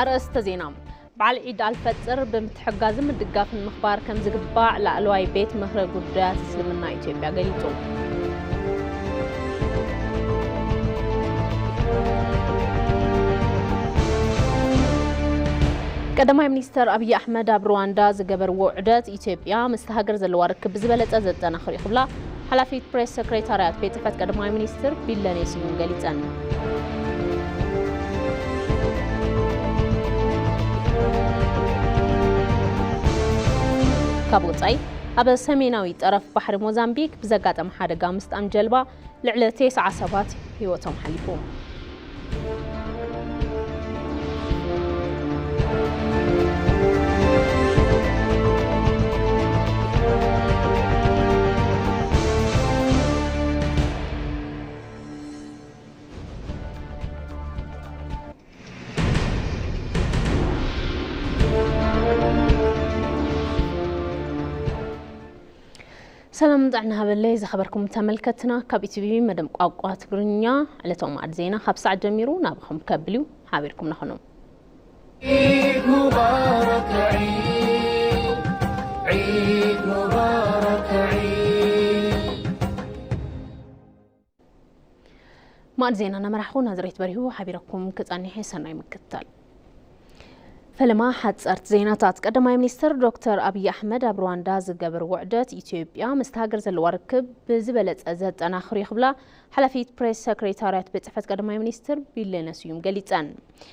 ኣርእስተ ዜና። በዓል ዒድ ኣልፈጥር ብምትሕጋዝን ምድጋፍን ምኽባር ከም ዝግባእ ላዕለዋይ ቤት ምኽሪ ጉዳያት እስልምና ኢትዮጵያ ገሊጹ። ቀዳማይ ሚኒስተር ኣብይ ኣሕመድ ኣብ ሩዋንዳ ዝገበርዎ ዑደት፣ ኢትዮጵያ ምስቲ ሃገር ዘለዋ ርክብ ብዝበለጸ ዘጠናኽር እዩ ክብላ ሓላፊት ፕሬስ ሰክሬታርያት ቤት ጽሕፈት ቀዳማይ ሚኒስትር ቢለኔ ስዩም ገሊጸን። ካብ ወጻኢ፣ ኣብ ሰሜናዊ ጠረፍ ባሕሪ ሞዛምቢክ ብዘጋጠመ ሓደጋ ምስጣም ጀልባ ልዕሊ ተስዓ ሰባት ህይወቶም ሓሊፉ። ሰላም ጥዕና ሃበለይ ዝኸበርኩም ተመልከትና፣ ካብ ኢቲቪ መደብ ቋንቋ ትግርኛ ዕለታዊ ማዕድ ዜና ካብ ሰዓት ጀሚሩ ናብኹም ከብል እዩ። ሓቢርኩም ንኹኑ። عيد مبارك عيد، عيد مبارك عيد. ማዕድ ዜና እናመራሕኹ ናዝሬት በሪሁ ሓቢረኩም ክጸንሕ እየ። ሰናይ ምክትታል። ፈለማ ሓጸርቲ ዜናታት። ቀዳማይ ሚኒስትር ዶክተር ኣብይ ኣሕመድ ኣብ ሩዋንዳ ዝገበርዎ ዑደት፣ ኢትዮጵያ ምስቲ ሃገር ዘለዋ ርክብ ብዝበለጸ ዘጠናኽር እዩ ክብላ ሓላፊት ፕሬስ ሰክሬታርያት ቤት ጽሕፈት ቀዳማይ ሚኒስትር ቢለነ ስዩም ገሊጸን።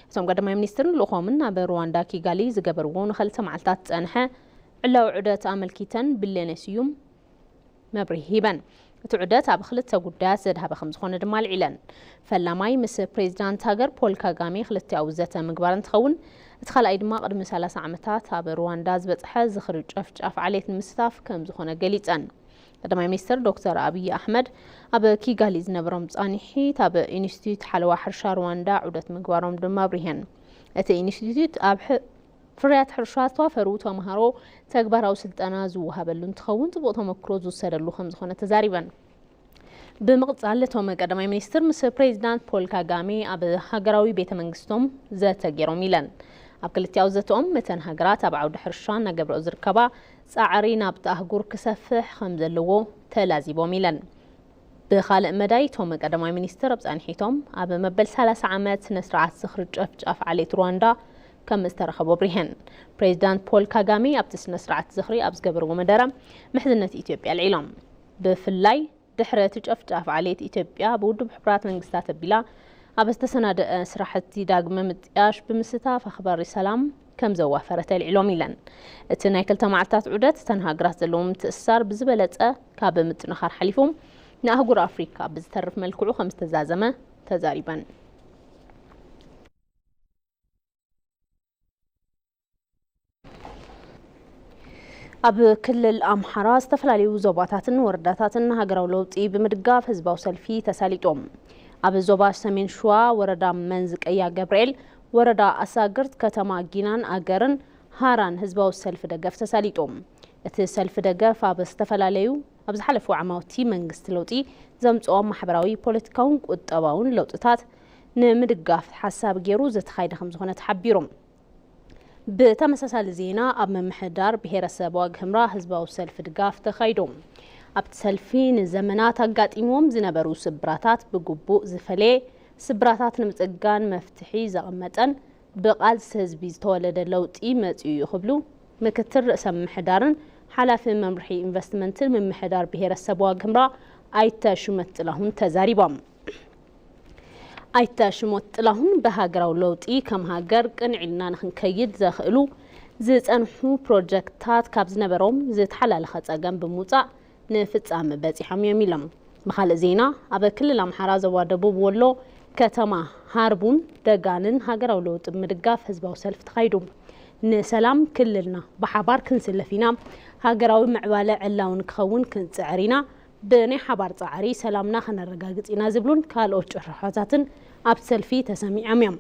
እቶም ቀዳማይ ሚኒስትርን ልኡኾምን ኣብ ሩዋንዳ ኪጋሊ ዝገበርዎ ንኸልተ መዓልታት ዝጸንሐ ዕላዊ ዑደት ኣመልኪተን ቢለነ ስዩም መብርሂ ሂበን። እቲ ዑደት ኣብ ክልተ ጉዳያት ዘድሃበ ከም ዝኾነ ድማ ኣልዒለን። ፈላማይ ምስ ፕሬዚዳንት ሃገር ፖል ካጋሜ ክልቲኣዊ ዘተ ምግባር እንትኸውን፣ እቲ ካልኣይ ድማ ቅድሚ ሰላሳ ዓመታት ኣብ ሩዋንዳ ዝበጽሐ ዝኽሪ ጨፍጫፍ ዓሌት ንምስታፍ ከም ዝኾነ ገሊጸን። ቀዳማይ ሚኒስትር ዶክተር ኣብይ ኣሕመድ ኣብ ኪጋሊ ዝነበሮም ጻንሒት ኣብ ኢንስቲትዩት ሓለዋ ሕርሻ ሩዋንዳ ዑደት ምግባሮም ድማ ኣብሪሀን። እቲ ኢንስቲትዩት ኣብ ሕ-፣ ፍርያት ሕርሻ ዝተዋፈሩ ተምሃሮ ተግባራዊ ስልጠና ዝወሃበሉ እንትኸውን፣ ጽቡቕ ተመክሮ ዝውሰደሉ ከም ዝኾነ ተዛሪበን። ብምቕጻል እቶም ቀዳማይ ሚኒስትር ምስ ፕሬዚዳንት ፖል ካጋሜ ኣብ ሃገራዊ ቤተ መንግስቶም ዘተ ገይሮም ኢለን። ኣብ ክልቲኣዊ ዘተኦም እተን ሃገራት ኣብ ዓውዲ ሕርሻ እናገብረኦ ዝርከባ ጻዕሪ ናብቲ ኣህጉር ክሰፍሕ ከም ዘለዎ ተላዚቦም ኢለን። ብኻልእ መዳይ እቶም ቀዳማይ ሚኒስትር ኣብ ጻንሒቶም ኣብ መበል ሰላሳ ዓመት ስነ ስርዓት ዝኽሪ ጨፍጫፍ ዓሌት ሩዋንዳ ከም ዝተረኸቡ ኣብሪሀን። ፕሬዚዳንት ፖል ካጋሜ ኣብቲ ስነ ስርዓት ዝኽሪ ኣብ ዝገበርዎ መደረ ምሕዝነት ኢትዮጵያ ኣልዒሎም። ብፍላይ ድሕሪ እቲ ጨፍጫፍ ዓሌት ኢትዮጵያ ብውድብ ሕቡራት መንግስታት ኣቢላ ኣብ ዝተሰናደአ ስራሕቲ ዳግመ ምጥያሽ ብምስታፍ ኣኽባሪ ሰላም ከም ዘዋፈረት ኣልዒሎም ኢለን። እቲ ናይ ክልተ መዓልታት ዑደት እተን ሃገራት ዘለዎም ምትእስሳር ብዝበለጸ ካብ ምጥንኻር ሓሊፉ ንኣህጉር ኣፍሪካ ብዝተርፍ መልክዑ ከም ዝተዛዘመ ተዛሪበን። ኣብ ክልል ኣምሓራ ዝተፈላለዩ ዞባታትን ወረዳታትን ሃገራዊ ለውጢ ብምድጋፍ ህዝባዊ ሰልፊ ተሳሊጦም። ኣብ ዞባ ሰሜን ሸዋ ወረዳ መንዝቀያ ገብርኤል፣ ወረዳ ኣሳግርት፣ ከተማ ጊናን ኣገርን ሃራን ህዝባዊ ሰልፊ ደገፍ ተሳሊጦም። እቲ ሰልፊ ደገፍ ኣብ ዝተፈላለዩ ኣብ ዝሓለፉ ዓማውቲ መንግስቲ ለውጢ ዘምጽኦም ማሕበራዊ፣ ፖለቲካውን ቁጠባውን ለውጥታት ንምድጋፍ ሓሳብ ገይሩ ዝተኻየደ ከም ዝኾነ ተሓቢሩ። ብተመሳሳሊ ዜና፣ ኣብ ምምሕዳር ብሄረሰብ ዋግ ህምራ ህዝባዊ ሰልፊ ድጋፍ ተኻይዱ። ኣብቲ ሰልፊ ንዘመናት ኣጋጢምዎም ዝነበሩ ስብራታት ብግቡእ ዝፈለየ፣ ስብራታት ንምጽጋን መፍትሒ ዘቐመጠን ብቓልሲ ህዝቢ ዝተወለደ ለውጢ መጺኡ እዩ ክብሉ ምክትል ርእሰ ምምሕዳርን ሓላፊ መምርሒ ኢንቨስትመንትን ምምሕዳር ብሄረሰብ ዋግ ህምራ ኣይተ ሹመት ጥላሁን ተዛሪቦም። ኣይተ ሽሞት ጥላሁን ብሃገራዊ ለውጢ ከም ሃገር ቅንዕ ኢልና ንክንከይድ ዘኽእሉ ዝጸንሑ ፕሮጀክትታት ካብ ዝነበሮም ዝተሓላለኸ ጸገም ብምውጻእ ንፍጻመ በጺሖም እዮም ኢሎም። ብኻልእ ዜና፣ ኣብ ክልል ኣምሓራ ዞባ ደቡብ ወሎ ከተማ ሃርቡን ደጋንን ሃገራዊ ለውጢ ብምድጋፍ ህዝባዊ ሰልፊ ተኻይዱ። ንሰላም ክልልና ብሓባር ክንስለፍ ኢና፣ ሃገራዊ ምዕባለ ዕላዊ ንክኸውን ክንጽዕር ኢና፣ ብናይ ሓባር ጻዕሪ ሰላምና ከነረጋግጽ ኢና ዝብሉን ካልኦት ጭርሖታትን ኣብቲ ሰልፊ ተሰሚዖም እዮም።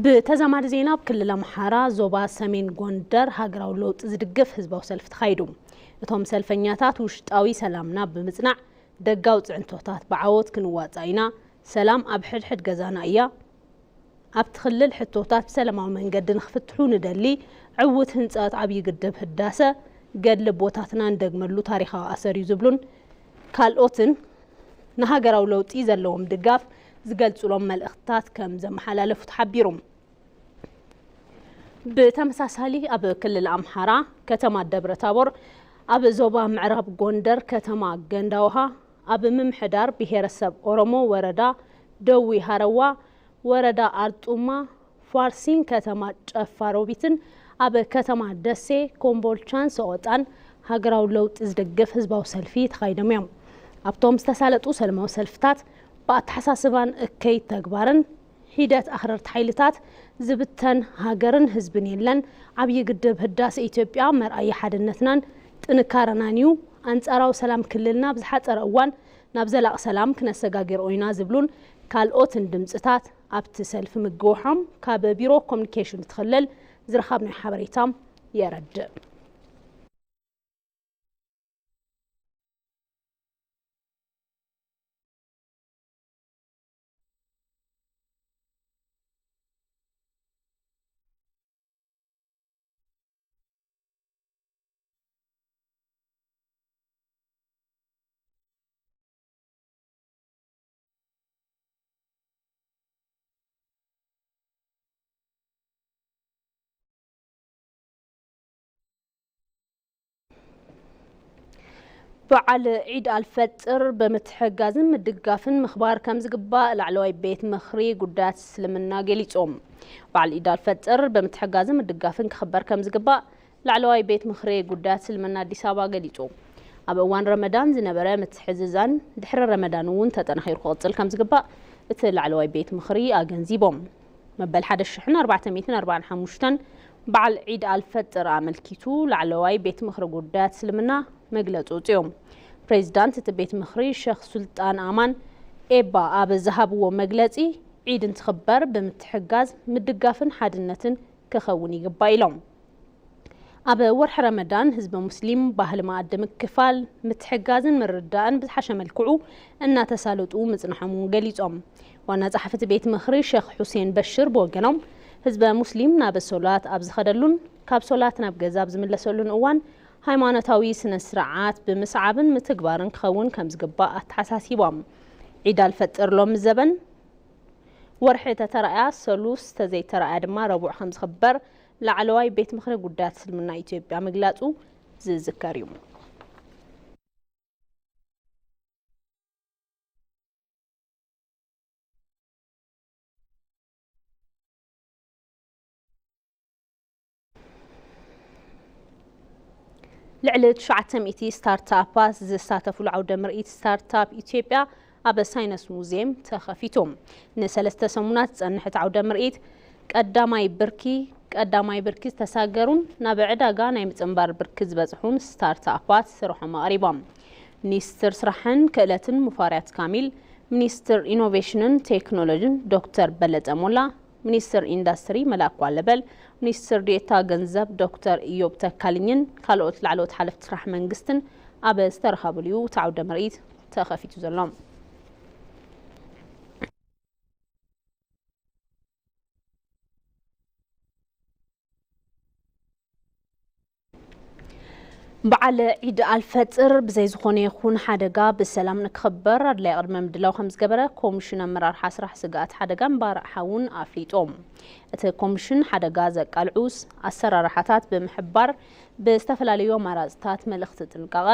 ብተዛማዲ ዜና፣ ኣብ ክልል ኣምሓራ ዞባ ሰሜን ጎንደር ሃገራዊ ለውጢ ዝድግፍ ህዝባዊ ሰልፊ ተኻይዱ። እቶም ሰልፈኛታት ውሽጣዊ ሰላምና ብምጽናዕ ደጋዊ ጽዕንቶታት ብዓወት ክንዋጻእ ኢና፣ ሰላም ኣብ ሕድሕድ ገዛና እያ፣ ኣብቲ ክልል ሕቶታት ብሰላማዊ መንገዲ ንኽፍትሑ ንደሊ። ዕዉት ህንፀት ዓብዪ ግድብ ህዳሰ ገድሊ ኣቦታትና ንደግመሉ ታሪኻዊ ኣሰር እዩ ዝብሉን ካልኦትን ንሃገራዊ ለውጢ ዘለዎም ድጋፍ ዝገልጹሎም መልእኽትታት ከም ዘመሓላለፉ ተሓቢሩ። ብተመሳሳሊ ኣብ ክልል ኣምሓራ ከተማ ደብረ ታቦር፣ ኣብ ዞባ ምዕራብ ጎንደር ከተማ ገንዳውሃ፣ ኣብ ምምሕዳር ብሄረሰብ ኦሮሞ ወረዳ ደዊ ሃረዋ፣ ወረዳ ኣርጡማ፣ ፋርሲን ከተማ ጨፋ ሮቢትን ኣብ ከተማ ደሴ፣ ኮምቦልቻን ሰቆጣን ሃገራዊ ለውጢ ዝድግፍ ህዝባዊ ሰልፊ ተኻይዶም እዮም። ኣብቶም ዝተሳለጡ ሰለማዊ ሰልፍታት ብኣተሓሳስባን እከይ ተግባርን ሒደት ኣኽረርቲ ሓይልታት ዝብተን ሃገርን ህዝብን የለን። ዓብዪ ግድብ ህዳሰ ኢትዮጵያ መርኣያ ሓድነትናን ጥንካረናን እዩ። ኣንጻራዊ ሰላም ክልልና ብዝሓጸረ እዋን ናብ ዘላቒ ሰላም ክነሰጋግር ኢና ዝብሉን ካልኦትን ድምፅታት ኣብቲ ሰልፊ ምግውሖም ካብ ቢሮ ኮሚኒኬሽን እቲ ክልል ዝረኸብናዮ ሓበሬታ የረድእ። በዓል ዒድ ኣልፈጥር ብምትሕጋዝን ምድጋፍን ምኽባር ከም ዝግባእ ላዕለዋይ ቤት ምኽሪ ጉዳያት እስልምና ገሊጾም። በዓል ዒድ ኣልፈጥር ብምትሕጋዝን ምድጋፍን ክኽበር ከም ዝግባእ ላዕለዋይ ቤት ምኽሪ ጉዳያት እስልምና ኣዲስ ኣበባ ገሊጹ። ኣብ እዋን ረመዳን ዝነበረ ምትሕዝዛን ድሕሪ ረመዳን እውን ተጠናኺሩ ክቕጽል ከም ዝግባእ እቲ ላዕለዋይ ቤት ምኽሪ ኣገንዚቦም። መበል ሓደ ሽሕን ኣርባዕተ ሚእትን ኣርባዓን ሓሙሽተን በዓል ዒድ ኣልፈጥር ኣመልኪቱ ላዕለዋይ ቤት ምኽሪ ጉዳያት እስልምና መግለጺ ኣውጺኦም። ፕሬዚዳንት እቲ ቤት ምኽሪ ሸኽ ሱልጣን ኣማን ኤባ ኣብ ዝሃብዎ መግለጺ፣ ዒድ እንትኽበር ብምትሕጋዝ፣ ምድጋፍን ሓድነትን ክኸውን ይግባእ ኢሎም። ኣብ ወርሒ ረመዳን ህዝበ ሙስሊም ባህሊ መኣዲ ምክፋል፣ ምትሕጋዝን ምርድዳእን ብዝሓሸ መልክዑ እናተሳለጡ ምጽንሖም እውን ገሊጾም። ዋና ጸሓፊ እቲ ቤት ምኽሪ ሸኽ ሑሴን በሽር ብወገኖም፣ ህዝበ ሙስሊም ናብ ሶላት ኣብ ዝኸደሉን ካብ ሶላት ናብ ገዛ ኣብ ዝምለሰሉን እዋን ሃይማኖታዊ ስነ ስርዓት ብምስዓብን ምትግባርን ክኸውን ከም ዝግባእ ኣተሓሳሲቦም። ዒድ ኣልፈጥር ሎሚ ዘበን ወርሒ ተተራእያ ሰሉስ፣ ተዘይተራእያ ድማ ረቡዕ ከም ዝኽበር ላዕለዋይ ቤት ምኽሪ ጉዳያት እስልምና ኢትዮጵያ ምግላጹ ዝዝከር እዩ። ልዕሊ ትሽዓተ ሚእቲ ስታርታፓት ዝሳተፉሉ ዓውደ ምርኢት ስታርታፕ ኢትዮጵያ ኣብ ሳይነስ ሙዚየም ተኸፊቱ። ንሰለስተ ሰሙናት ዝጸንሕ እቲ ዓውደ ምርኢት ቀዳማይ ብርኪ፣ ቀዳማይ ብርኪ ዝተሳገሩን ናብ ዕዳጋ ናይ ምጽንባር ብርኪ ዝበጽሑን ስታርታፓት ስርሖም ኣቕሪቦም። ሚኒስትር ስራሕን ክእለትን ሙፈሪያት ካሚል፣ ሚኒስትር ኢኖቬሽንን ቴክኖሎጂን ዶክተር በለጠ ሞላ፣ ሚኒስትር ኢንዳስትሪ መላኩ ኣለበል፣ ሚኒስትር ዴኤታ ገንዘብ ዶክተር ኢዮብ ተካልኝን ካልኦት ላዕለዎት ሓለፍቲ ስራሕ መንግስትን ኣብ ዝተረኸብሉ እዩ እቲ ዓውደ ምርኢት ተኸፊቱ ዘሎ። በዓል ዒድ ኣልፈጥር ብዘይ ዝኾነ ይኹን ሓደጋ ብሰላም ንክኽበር ኣድላይ ቅድመ ምድላው ከም ዝገበረ ኮሚሽን ኣመራርሓ ስራሕ ስግኣት ሓደጋን ባርዕ ሓውን ኣፍሊጦም። እቲ ኮሚሽን ሓደጋ ዘቃልዑ ኣሰራርሓታት ብምሕባር ብዝተፈላለዩ ኣማራፅታት መልእኽቲ ጥንቃቐ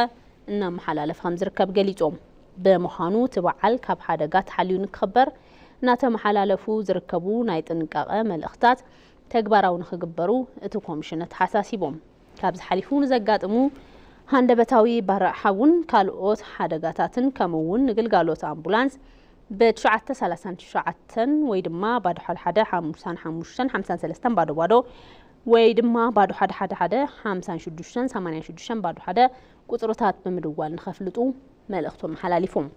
እናመሓላለፈ ከም ዝርከብ ገሊጾም። ብምዃኑ እቲ በዓል ካብ ሓደጋ ተሓልዩ ንክኽበር እናተመሓላለፉ ዝርከቡ ናይ ጥንቃቐ መልእኽታት ተግባራዊ ንክግበሩ እቲ ኮሚሽን ኣተሓሳሲቦም። ካብዚ ሓሊፉ ንዘጋጥሙ ሃንደበታዊ ባርዕ ሓውን ካልኦት ሓደጋታትን ከምኡ እውን ንግልጋሎት ኣምቡላንስ ብ ትሽዓተ ሰላሳን ትሽዓተን ወይ ድማ ባዶ ሓደ ሓደ ሓሙሳን ሓሙሽተን ሓምሳን ሰለስተን ባዶ ባዶ ወይ ድማ ባዶ ሓደ ሓደ ሓደ ሓምሳን ሽዱሽተን ሰማንያን ሽዱሽተን ባዶ ሓደ ቁጽርታት ብምድዋል ንኸፍልጡ መልእኽቶም ኣመሓላሊፎም።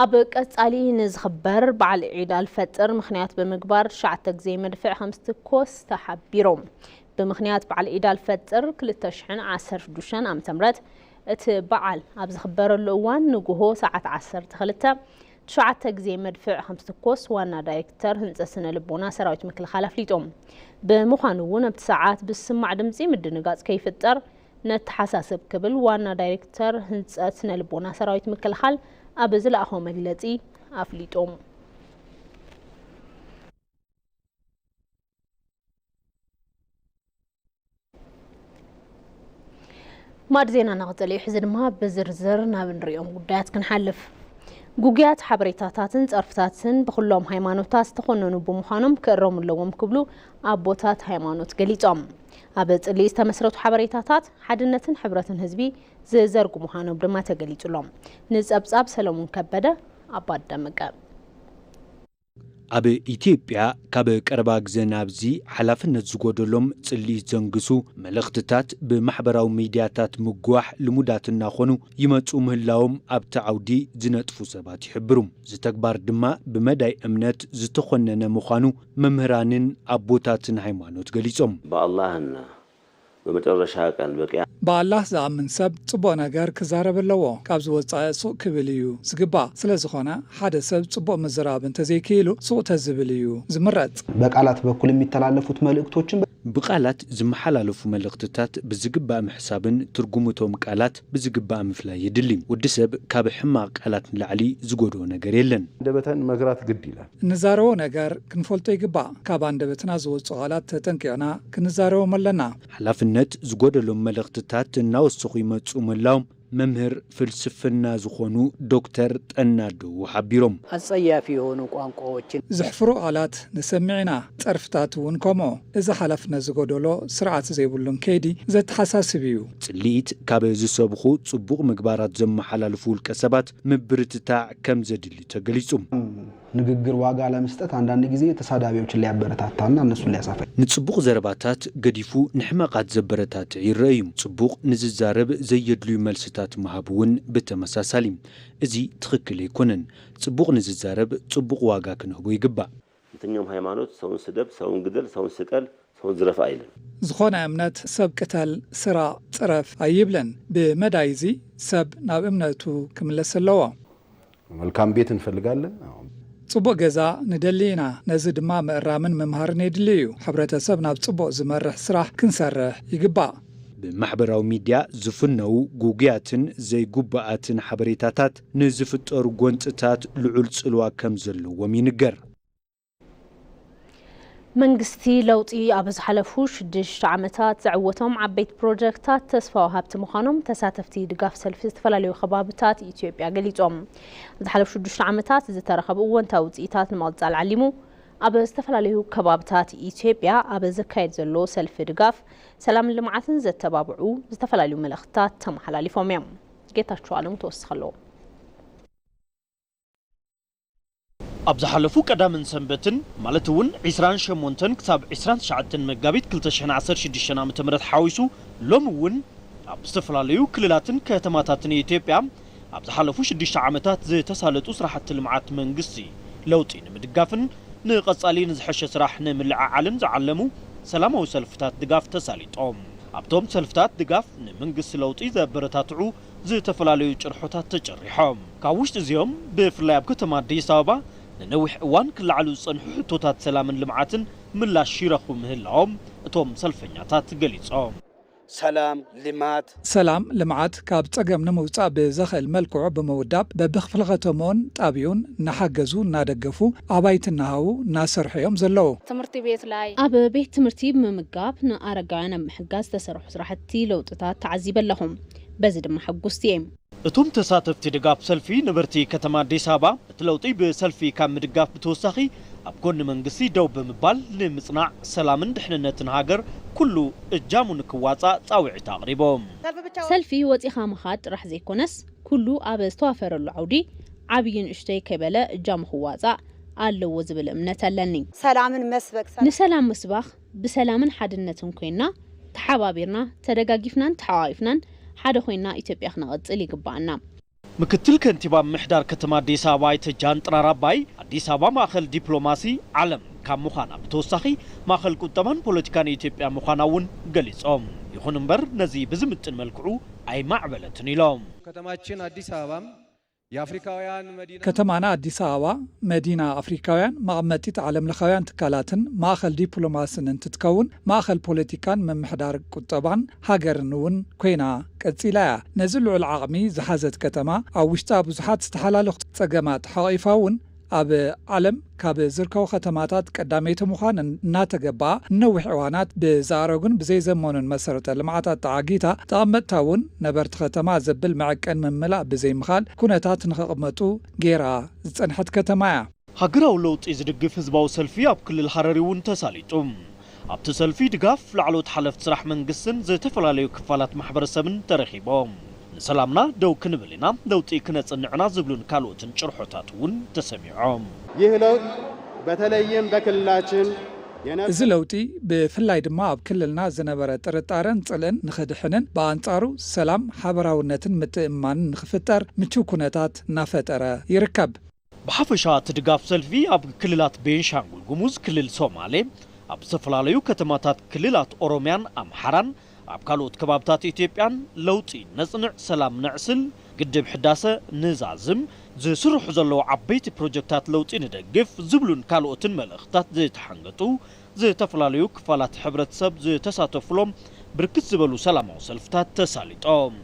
ኣብ ቀጻሊ ንዝኽበር በዓል ዒድ ኣልፈጥር ምኽንያት ብምግባር ትሽዓተ ግዜ መድፍዕ ከም ዝትኮስ ተሓቢሮም። ብምኽንያት በዓል ዒድ ኣልፈጥር ክልተ ሽሕን ዓሰርተ ሽዱሽተን ዓመተ ምህረት እቲ በዓል ኣብ ዝኽበረሉ እዋን ንግሆ ሰዓት ዓሰርተ ክልተ ትሽዓተ ግዜ መድፍዕ ከም ዝትኮስ ዋና ዳይሬክተር ህንጸት ስነ ልቦና ሰራዊት ምክልኻል ኣፍሊጦም። ብምዃኑ እውን ኣብቲ ሰዓት ብዝስማዕ ድምጺ ምድንጋጽ ከይፍጠር ነተሓሳስብ ክብል ዋና ዳይሬክተር ህንጸት ስነ ልቦና ሰራዊት ምክልኻል ኣብ ዝለኣኾ መግለጺ ኣፍሊጦም። ማድ ዜና እናቐጸለ እዩ። ሕዚ ድማ ብዝርዝር ናብ እንሪኦም ጉዳያት ክንሓልፍ። ጉጉያት ሓበሬታታትን ጸርፍታትን ብኹሎም ሃይማኖታት ዝተኾነኑ ብምዃኖም ክእረሙ ኣለዎም ክብሉ ኣቦታት ሃይማኖት ገሊጾም። ኣብ ጽልኢ ዝተመስረቱ ሓበሬታታት ሓድነትን ሕብረትን ህዝቢ ዝዘርጉ ምዃኖም ድማ ተገሊጹሎም። ንጸብጻብ ሰለሙን ከበደ ኣባደመቀ። ኣብ ኢትዮጵያ ካብ ቀረባ ግዘ ናብዚ ሓላፍነት ዝጎደሎም ጽልኢት ዘንግሱ መልእኽትታት ብማሕበራዊ ሚድያታት ምግዋሕ ልሙዳት እናኾኑ ይመጹ ምህላዎም ኣብቲ ዓውዲ ዝነጥፉ ሰባት ይሕብሩ። እዚ ተግባር ድማ ብመዳይ እምነት ዝተኾነነ ምዃኑ መምህራንን ኣቦታትን ሃይማኖት ገሊጾም። በአላህና በመጨረሻ ቀን በቅያ ብኣላህ ዝኣምን ሰብ ጽቡቕ ነገር ክዛረብ ኣለዎ። ካብ ዝወጻኢ ሱቕ ክብል እዩ ዝግባእ። ስለ ዝኾነ ሓደ ሰብ ጽቡቕ ምዝራብ እንተዘይክኢሉ ሱቕ ተዝብል እዩ ዝምረጽ። በቃላት በኩል የሚተላለፉት መልእክቶችን ብቃላት ዝመሓላለፉ መልእኽትታት ብዝግባእ ምሕሳብን ትርጉም እቶም ቃላት ብዝግባእ ምፍላይ የድሊ። ወዲ ሰብ ካብ ሕማቕ ቃላት ንላዕሊ ዝጎድኦ ነገር የለን። አንደበተን መግራት ግድ ይላል። እንዛረቦ ነገር ክንፈልጦ ይግባእ። ካብ ኣንደበትና ዝወጹ ቃላት ተጠንቂቕና ክንዛረቦም ኣለና። ሓላፍነት ዝጎደሎም መልእኽትታት እናወሰኹ ይመጹ ምህላዎም መምህር ፍልስፍና ዝኾኑ ዶክተር ጠና ደዉ ሓቢሮም። አጸያፊ የሆኑ ቋንቋዎችን ዘሕፍሩ ቃላት ንሰምዕ ኢና፣ ጸርፍታት እውን ከምኡ። እዚ ሓላፍነት ዝጎደሎ ስርዓት ዘይብሉን ከይዲ ዘተሓሳስብ እዩ። ጽልኢት ካብ ዝሰብኹ ጽቡቕ ምግባራት ዘመሓላልፉ ውልቀ ሰባት ምብርትታዕ ከም ዘድሊ ተገሊጹ። ንግግር ዋጋ ለመስጠት አንዳንድ ጊዜ ተሳዳቢዎችን ሊያበረታታና እነሱን ሊያሳፈር ንጽቡቕ ዘረባታት ገዲፉ ንሕመቓት ዘበረታትዕ ይረአ እዩ። ጽቡቕ ንዝዛረብ ዘየድልዩ መልስታት ምሃብ እውን ብተመሳሳሊ። እዚ ትኽክል ኣይኮነን። ጽቡቕ ንዝዛረብ ጽቡቕ ዋጋ ክንህቦ ይግባእ። የትኛውም ሃይማኖት ሰውን ስደብ፣ ሰውን ግደል፣ ሰውን ስቀል፣ ሰውን ዝረፍ ኣይልን። ዝኾነ እምነት ሰብ ቅተል፣ ስራቕ፣ ጽረፍ ኣይብልን። ብመዳይ እዚ ሰብ ናብ እምነቱ ክምለስ ኣለዎ። መልካም ቤት እንፈልጋለን። ጽቡቕ ገዛ ንደሊ ኢና። ነዚ ድማ ምእራምን ምምሃርን የድሊ እዩ። ሕብረተሰብ ናብ ጽቡቕ ዝመርሕ ስራሕ ክንሰርሕ ይግባእ። ብማሕበራዊ ሚድያ ዝፍነዉ ጉጉያትን ዘይጉቡኣትን ሓበሬታታት ንዝፍጠሩ ጎንፅታት ልዑል ፅልዋ ከም ዘለዎም ይንገር። መንግስቲ ለውጢ ኣብ ዝሓለፉ ሽዱሽተ ዓመታት ዘዕወቶም ዓበይቲ ፕሮጀክታት ተስፋ ወሃብቲ ምዃኖም ተሳተፍቲ ድጋፍ ሰልፊ ዝተፈላለዩ ከባብታት ኢትዮጵያ ገሊጾም። ኣብ ዝሓለፉ ሽዱሽተ ዓመታት ዝተረኸቡ እወንታዊ ውፅኢታት ንምቕጻል ዓሊሙ ኣብ ዝተፈላለዩ ከባብታት ኢትዮጵያ ኣብ ዝካየድ ዘሎ ሰልፊ ድጋፍ ሰላምን ልምዓትን ዘተባብዑ ዝተፈላለዩ መልእኽትታት ተመሓላሊፎም እዮም። ጌታቸው ኣለሙ ተወስኽ ኣለዎ። ኣብ ዝሓለፉ ቀዳምን ሰንበትን ማለት እውን ዒስራን ሸሞንተን ክሳብ ዒስራን ትሽዓተን መጋቢት ክልተ ሽሕን ዓሰርተ ሽዱሽተን ዓመተ ምህረት ሓዊሱ ሎሚ እውን ኣብ ዝተፈላለዩ ክልላትን ከተማታትን ኢትዮጵያ ኣብ ዝሓለፉ ሽዱሽተ ዓመታት ዝተሳለጡ ስራሕቲ ልምዓት መንግስቲ ለውጢ ንምድጋፍን ንቐጻሊ ንዝሐሸ ስራሕ ንምልዕዓልን ዝዓለሙ ሰላማዊ ሰልፍታት ድጋፍ ተሳሊጦም። ኣብቶም ሰልፍታት ድጋፍ ንመንግስቲ ለውጢ ዘበረታትዑ ዝተፈላለዩ ጭርሖታት ተጨሪሖም። ካብ ውሽጢ እዚኦም ብፍላይ ኣብ ከተማ ኣዲስ ኣበባ ንነዊሕ እዋን ክለዓሉ ዝጸንሑ ሕቶታት ሰላምን ልምዓትን ምላሽ ይረኽቡ ምህላዎም እቶም ሰልፈኛታት ገሊጾም። ሰላም፣ ልማት፣ ሰላም ልምዓት ካብ ጸገም ንምውጻእ ብዘኽእል መልክዑ ብምውዳብ በብክፍለ ከተምኡን ጣብዩን እናሓገዙ እናደገፉ ኣባይቲ እናሃቡ እናሰርሑ እዮም ዘለዉ። ትምህርት ቤት ላይ ኣብ ቤት ትምህርቲ ብምምጋብ ንኣረጋውያን ኣብ ምሕጋዝ ዝተሰርሑ ስራሕቲ ለውጥታት ተዓዚበ ኣለኹ። በዚ ድማ ሕጉስቲ እየ። እቶም ተሳተፍቲ ድጋፍ ሰልፊ ነበርቲ ከተማ ኣዲስ ኣበባ እቲ ለውጢ ብሰልፊ ካብ ምድጋፍ ብተወሳኺ ኣብ ጎኒ መንግስቲ ደው ብምባል ንምፅናዕ ሰላምን ድሕንነትን ሃገር ኩሉ እጃሙ ንክዋፃእ ፃውዒት ኣቕሪቦም። ሰልፊ ወፂኻ ምኻድ ጥራሕ ዘይኮነስ ኩሉ ኣብ ዝተዋፈረሉ ዓውዲ ዓብዪ ንእሽተይ ከይበለ እጃሙ ክዋፃእ ኣለዎ ዝብል እምነት ኣለኒ። ሰላምን መስበክ ሰላም ንሰላም ምስባኽ ብሰላምን ሓድነትን ኮይና ተሓባቢርና ተደጋጊፍናን ተሓቋቒፍናን ሓደ ኮይና ኢትዮጵያ ክነቐፅል ይግባኣና። ምክትል ከንቲባ ምምሕዳር ከተማ ኣዲስ ኣበባ ኣይተ ጃን ጥራር ኣባይ ኣዲስ ኣበባ ማእኸል ዲፕሎማሲ ዓለም ካብ ምዃና ብተወሳኺ፣ ማእኸል ቁጠባን ፖለቲካን ኢትዮጵያ ምዃና እውን ገሊጾም። ይኹን እምበር፣ ነዚ ብዝምጥን መልክዑ ኣይማዕበለትን ኢሎም። ከተማችን አዲስ አበባም የአፍሪካውያን መዲና ከተማና ኣዲስ ኣበባ መዲና ኣፍሪካውያን፣ መቐመጢት ዓለምለኻውያን ትካላትን ማእኸል ዲፕሎማስን እንትትከውን፣ ማእኸል ፖለቲካን ምምሕዳር ቁጠባን ሃገርን እውን ኮይና ቀጺላ እያ። ነዚ ልዑል ዓቕሚ ዝሓዘት ከተማ፣ ኣብ ውሽጣ ብዙሓት ዝተሓላለኹ ጸገማት ሓቒፋ እውን፣ ኣብ ዓለም ካብ ዝርከቡ ከተማታት ቀዳመይቲ ምዃን እናተገበኣ፣ ንነዊሕ እዋናት ብዝኣረጉን ብዘይዘመኑን መሰረተ ልምዓታት ተዓጊታ፣ ተቐመጥታ እውን ነበርቲ ከተማ ዘብል መዐቀኒ ምምላእ ብዘይምኻል ኩነታት ንኸቕመጡ ገይራ ዝጸንሐት ከተማ እያ። ሃገራዊ ለውጢ ዝድግፍ ህዝባዊ ሰልፊ ኣብ ክልል ሃረሪ እውን ተሳሊጡ። ኣብቲ ሰልፊ ድጋፍ ላዕለዎት ሓለፍቲ ስራሕ መንግስትን ዝተፈላለዩ ክፋላት ማሕበረሰብን ተረኺቦም። ንሰላምና ደው ክንብል ኢና፣ ለውጢ ክነጽንዕና ዝብሉን ካልኦትን ጭርሖታት እውን ተሰሚዖም። ይህ ለውጥ በተለይም በክልላችን የነ- እዚ ለውጢ ብፍላይ ድማ ኣብ ክልልና ዝነበረ ጥርጣረን ጽልእን ንኽድሕንን ብኣንጻሩ ሰላም፣ ሓበራውነትን ምትእምማንን ንኽፍጠር ምቹው ኩነታት እናፈጠረ ይርከብ። ብሓፈሻ እቲ ድጋፍ ሰልፊ ኣብ ክልላት ቤንሻንጉል ጉሙዝ፣ ክልል ሶማሌ፣ ኣብ ዝተፈላለዩ ከተማታት ክልላት ኦሮሚያን ኣምሓራን፣ ኣብ ካልኦት ከባብታት ኢትዮጵያን ለውጢ ነጽንዕ፣ ሰላም ነዕስል፣ ግድብ ሕዳሰ ንዛዝም፣ ዝስርሑ ዘለዉ ዓበይቲ ፕሮጀክታት ለውጢ ንደግፍ ዝብሉን ካልኦትን መልእኽትታት ዝተሓንገጡ ዝተፈላለዩ ክፋላት ሕብረተሰብ ዝተሳተፉሎም ብርክት ዝበሉ ሰላማዊ ሰልፍታት ተሳሊጦም።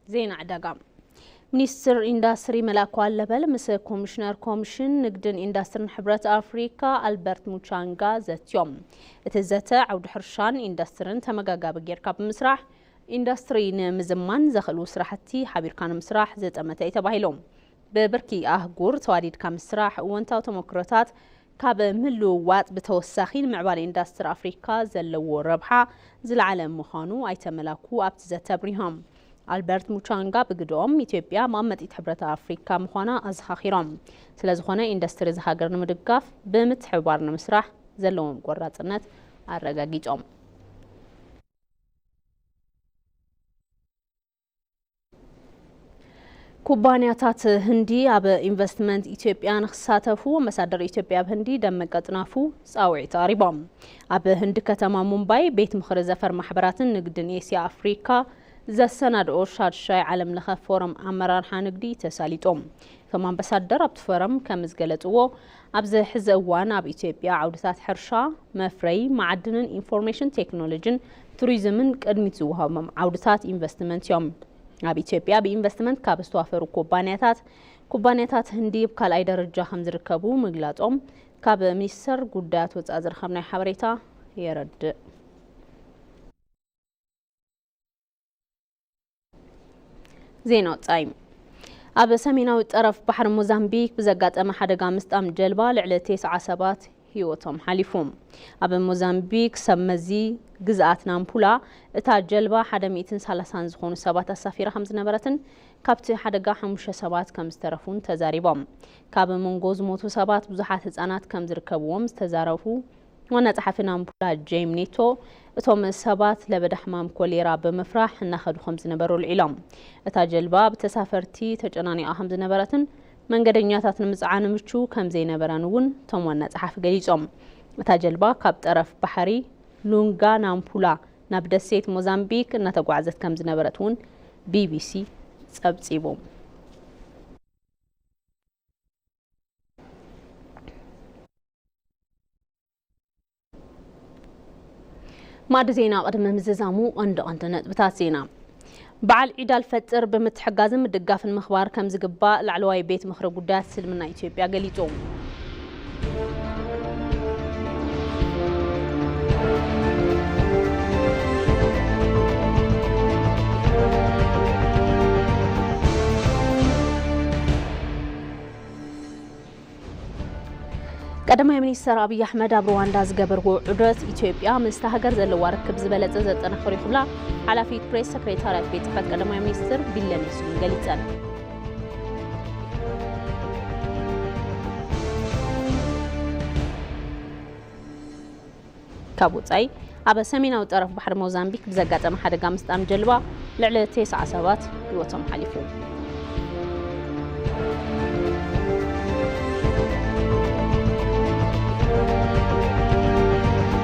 ዜና ዕዳጋ። ሚኒስትር ኢንዳስትሪ መላኩ ኣለበል ምስ ኮሚሽነር ኮሚሽን ንግድን ኢንዳስትሪን ሕብረት ኣፍሪካ ኣልበርት ሙቻንጋ ዘትዮም። እቲ ዘተ ዓውዲ ሕርሻን ኢንዳስትሪን ተመጋጋቢ ጌርካ ብምስራሕ ኢንዳስትሪ ንምዝማን ዘኽእሉ ስራሕቲ ሓቢርካ ንምስራሕ ዝጠመተ እዩ ተባሂሉ። ብብርኪ ኣህጉር ተዋዲድካ ምስራሕ እወንታዊ ተመክሮታት ካብ ምልውዋጥ ብተወሳኺ ንምዕባለ ኢንዳስትሪ ኣፍሪካ ዘለዎ ረብሓ ዝለዓለ ምዃኑ ኣይተ መላኩ ኣብቲ ዘተ ኣብሪሆም። ኣልበርት ሙቻንጋ ብግድኦም ኢትዮጵያ መቐመጢት ሕብረት ኣፍሪካ ምዃና ኣዘኻኺሮም። ስለዝኾነ ኢንዳስትሪ እዚ ሃገር ንምድጋፍ ብምትሕብባር ንምስራሕ ዘለዎም ቆራፅነት ኣረጋጊጾም። ኩባንያታት ህንዲ ኣብ ኢንቨስትመንት ኢትዮጵያ ንክሳተፉ ኣምባሳደር ኢትዮጵያ ኣብ ህንዲ ደመቀ ጥናፉ ጻውዒት ኣቕሪቦም። ኣብ ህንዲ ከተማ ሙምባይ ቤት ምኽሪ ዘፈር ማሕበራትን ንግድን ኤስያ ኣፍሪካ ዘሰናድኦ ሻድሻይ ዓለም ለኸ ፎረም ኣመራርሓ ንግዲ ተሳሊጦም። እቶም ኣምባሳደር ኣብቲ ፎረም ከም ዝገለጽዎ፣ ኣብዚ ሕዚ እዋን ኣብ ኢትዮጵያ ዓውድታት ሕርሻ፣ መፍረይ፣ መዓድንን ኢንፎርሜሽን ቴክኖሎጂን ቱሪዝምን ቅድሚት ዝወሃቦም ዓውድታት ኢንቨስትመንት እዮም። ኣብ ኢትዮጵያ ብኢንቨስትመንት ካብ ዝተዋፈሩ ኩባንያታት፣ ኩባንያታት ህንዲ ኣብ ካልኣይ ደረጃ ከም ዝርከቡ ምግላጾም ካብ ሚኒስቴር ጉዳያት ወጻኢ ዝረኸብናዮ ሓበሬታ የረድእ። ዜና ወጻኢ። ኣብ ሰሜናዊ ጠረፍ ባሕሪ ሞዛምቢክ ብዘጋጠመ ሓደጋ ምስጣም ጀልባ ልዕሊ ተስዓ ሰባት ህይወቶም ሓሊፉ። ኣብ ሞዛምቢክ ሰብ መዚ ግዝኣት ናምፑላ እታ ጀልባ ሓደ ሚእትን ሰላሳን ዝኾኑ ሰባት ኣሳፊራ ከም ዝነበረትን ካብቲ ሓደጋ ሓሙሽተ ሰባት ከም ዝተረፉን ተዛሪቦም። ካብ መንጎ ዝሞቱ ሰባት ብዙሓት ህጻናት ከም ዝርከብዎም ዝተዛረቡ ዋና ጸሓፊ ናምፑላ ጄም ኔቶ፣ እቶም ሰባት ለበዳ ሕማም ኮሌራ ብምፍራሕ እናኸዱ ከም ዝነበሩ ኣልዒሎም። እታ ጀልባ ብተሳፈርቲ ተጨናኒቓ ከም ዝነበረትን መንገደኛታት ንምጽዓን ምቹው ከም ዘይነበረን እውን እቶም ዋና ጸሓፊ ገሊጾም። እታ ጀልባ ካብ ጠረፍ ባሕሪ ሉንጋ ናምፑላ ናብ ደሴት ሞዛምቢክ እናተጓዕዘት ከም ዝነበረት እውን ቢቢሲ ጸብጺቡ። ማዕዲ ዜና ቅድሚ ምዝዛሙ ቀንዲ ቀንዲ ነጥብታት ዜና። በዓል ዒድ ኣልፈጥር ብምትሕጋዝን ምድጋፍን ምኽባር ከም ዝግባእ ላዕለዋይ ቤት ምኽሪ ጉዳያት እስልምና ኢትዮጵያ ገሊጹ። ቀዳማይ ሚኒስትር ኣብይ ኣሕመድ ኣብ ሩዋንዳ ዝገበርዎ ዑደት፣ ኢትዮጵያ ምስታ ሃገር ዘለዋ ርክብ ዝበለጸ ዘጠናኽር እዩ ክብላ ሓላፊት ፕሬስ ሰክሬታርያት ቤት ጽሕፈት ቀዳማይ ሚኒስትር ቢለኔ ስዩም ገሊጸን። ካብ ወጻኢ፣ ኣብ ሰሜናዊ ጠረፍ ባሕሪ ሞዛምቢክ ብዘጋጠመ ሓደጋ ምስጣም ጀልባ ልዕሊ ተስዓ ሰባት ህይወቶም ሓሊፉ።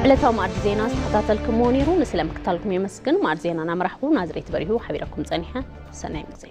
ዕለታዊ መኣዲ ዜና ዝተኸታተልኩምዎ ነይሩ። ንስለ ምክታልኩም የመስግን። መኣዲ ዜና እናመራሕኹ ናዝሬት በሪሁ ሓቢረኩም ጸኒሐ። ሰናይ ግዜ።